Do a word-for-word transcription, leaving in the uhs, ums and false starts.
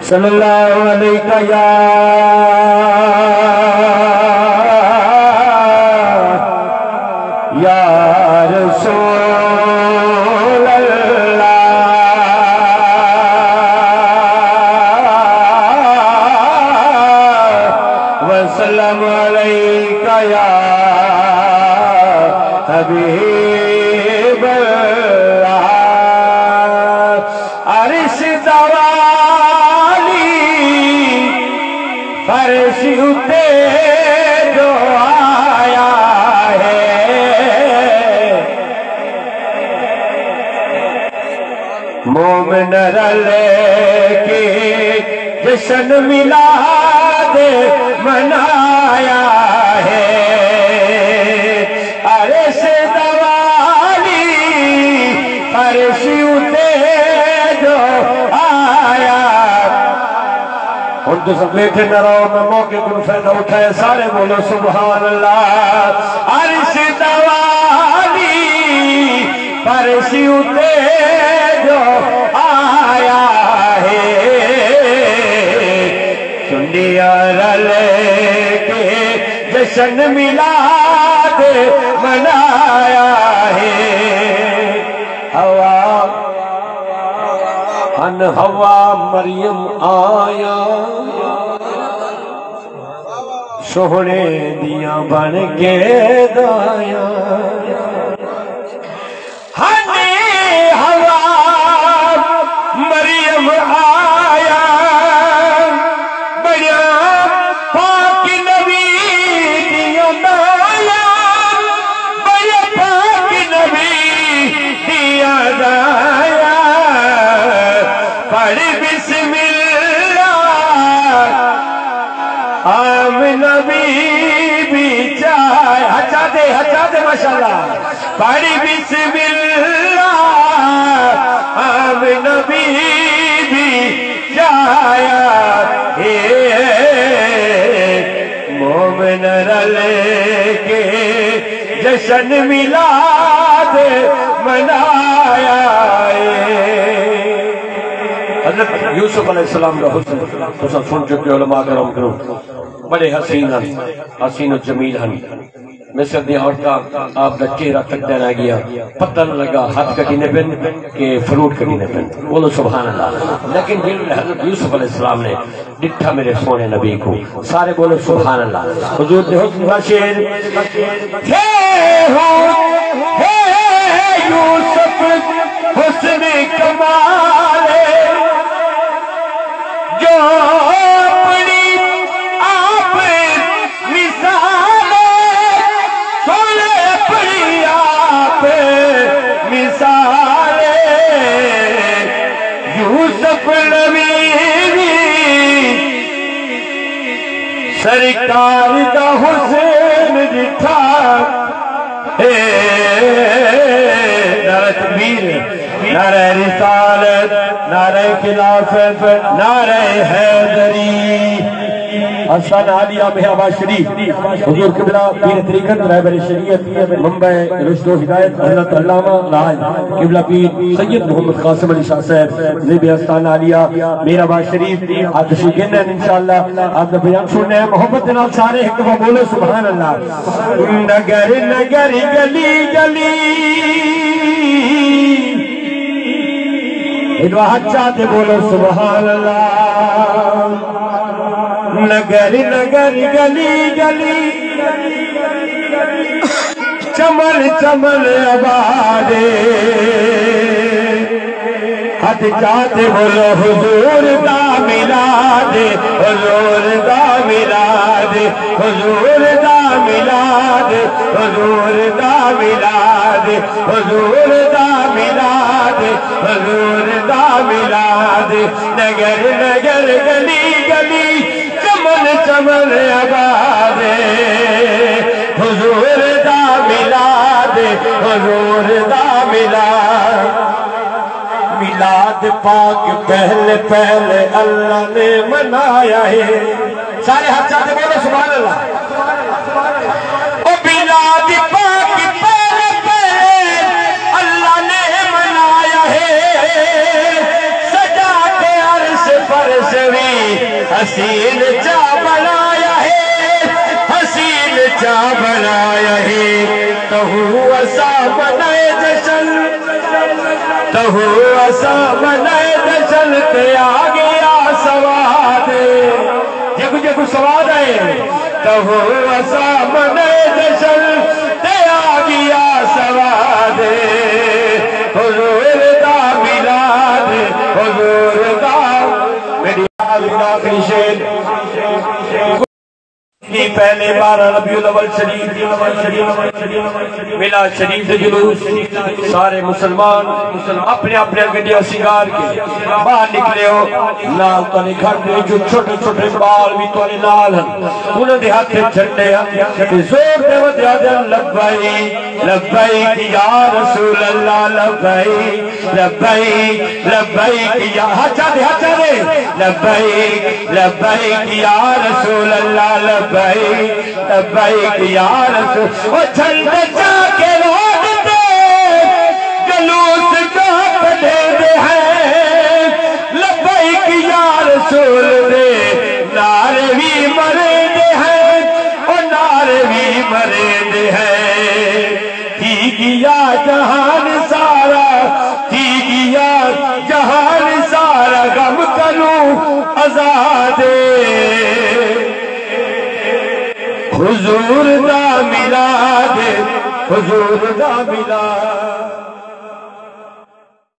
صلی اللہ علیک یا، یا رسول اللہ، وسلم علیک یا حبیب اللہ۔ عرش دوالی فرش اتے جو آیا ہے، مومن رل کے جشن میلاد منایا ہے۔ عرش دوالی فرش اتے جو آیا۔ ہݨ تساں ٻیٹھے نہ رہو، میں موقع کوں فائدہ اٹھایا، سارے بولو سبحان اللہ۔ عرش دوالی فرش اتے جو آیا ہے، چنڈیاں رل کے جشن میلاد منایا ہے۔ حوا، ہن حوا مریم آیا، سوہݨے دیاں بݨ کے دایاں۔ ہن حوا مریم آیا، بڑیاں پاک نبی دیاں دایاں، بڑیاں پاک نبی دیاں دایاں۔ پڑھ بسم اللہ، آمنہ بی بی چایا۔ ہچا دے، ہچا دے، ماشاءاللہ۔ پڑھ بسم اللہ، آمنہ بی بی چایا۔ اے مومن رل کے جشن میلاد منایا اے۔ حضرت یوسف علیہ السلام دا حسن تساں سن چکے ہو، علماء کرام کرو، بڑے حسین ہن، حسین و جمیل ہن۔ مصر دیاں عورتاں آپ دا چہرہ تکدے رہ گیا، پتہ نہ لگا ہتھ کٹیندے پن کہ فروٹ کٹیندے پن۔ بولو سبحان اللہ۔ لیکن جنہوں نے حضرت یوسف علیہ السلام نے ݙٹھا میرے سوہݨے نبی کوں۔ سارے بولو سبحان اللہ۔ حضور دے حسن دا شعر۔ ہے ہو، ہے یوسف حسن کمال، جو اپݨی آپ مثال، سوہݨے اپݨی آپ مثال۔ یوسف نبی وی سرکار دا حسین ݙٹھا۔ اے نعرہ تکبیر، نعرہ رسالت، نعرہ خلافت، نعرہ حیدری۔ آستانہ عالیہ مہر آباد شریف، حضور قبلہ پیر طریقت، رہبر شریعت، منبع رشد و ہدایت، حضرت علامہ الحاج قبلہ پیر سید محمد قاسم علی شاہ صاحب، زیب آستانہ عالیہ مہر آباد شریف، آپ تشریف گھن ہن۔ انشاءاللہ آپ دا بیان سنݨے ہیں۔ محبت دے نال سارے ہک دفعہ بولو سبحان اللہ۔ نگر نگر گلی گلی، ایݙو ہچا تے بولو سبحان اللہ۔ نگر نگر گلی گلی، چمن چمن آباد، ہتھ چا تے بولو حضور دا میلاد، حضور دا میلاد، حضور دا میلاد، حضور دا میلاد، حضور دا میلاد، حضور دا میلاد۔ نگر نگر گلی گلی، چمن چمن آباد، حضور دا میلاد، حضور دا میلاد۔ میلاد پاک پہلے پہلے اللہ نے منایا ہے۔ سارے ہتھ چا تے بولو سبحان اللہ۔ او میلاد پاک پہلے پہلے اللہ نے منایا ہے۔ سجا کے عرش فرش وی حسین چا بݨایا ہے، حسین چا بݨایا ہے، تہوں اساں منائے جشن، تہوں اساں منائے جشن، تے آ ڳیا سواد۔ جیکوں جیکوں سواد آئے، تہوں اساں منائے جشن، تے آ ڳیا سواد۔ حضور دا میلاد، حضور دا میݙی آخری شعر۔ پہلے بارہ ربیع الاول شریف، میلاد شریف دے جلوس، سارے مسلمان اپݨے اپݨے گݙیاں سنگار کے باہر نکلے ہو۔ نال تہاݙے گھر دے وچ چھوٹے چھوٹے ٻال وی تہاݙے نال ہن، انہاں دے ہتھ وچ جھنڈے ہن، تے زور تے ودے آہدے ہن، لبیک لبیک یا رسول اللہ، لبیک لبیک لبیک یا، ہتھ چا ݙے، ہتھ چا ݙے، لبیک لبیک یا رسول اللہ، لبیک لبیک یا رسول۔ او جھنڈے چا کے روڈ تے جلوس جو کڈھیندے ہیں، لبیک یا رسول دے نعرے وی مریندے ہیں، او نعرے وی مریندے ہیں۔ تھی ڳیا جہان سارا، تھی ڳیا جہان سارا، غم کنوں آزاد۔ حضور دا میلاد، حضور دا میلاد۔